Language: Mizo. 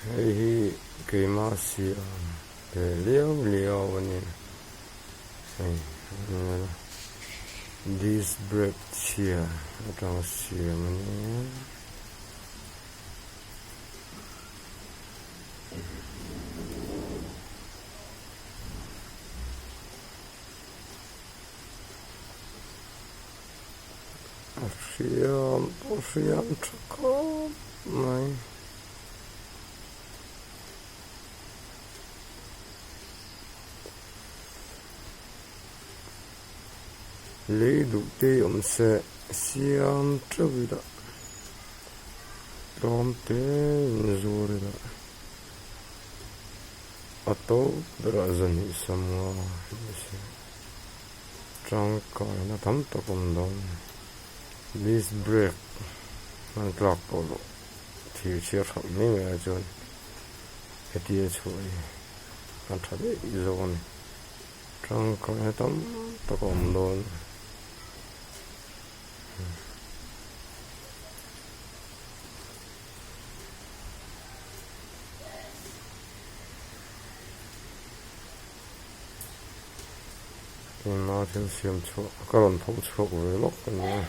Hei hi keima siam ve liau liau a ni. Hei disc brake chhia atanga siam a ni a. A hriam pawh hriam tha khawp mai. Lei duh te awm se siam teuh ila tlawm te in zur ila a to berah zan hnih samnga ni se. Tangkaina tam tak awm dawn disc brake hman tlak pawh loh thir chhiar hralh mai mai ah chuan hetia chhuah hi a tha daih zawk a ni tangkaina tam tak a awm dawn. Keimah thil siam chhuah ka rawn pho chhuak ve lawk a nia.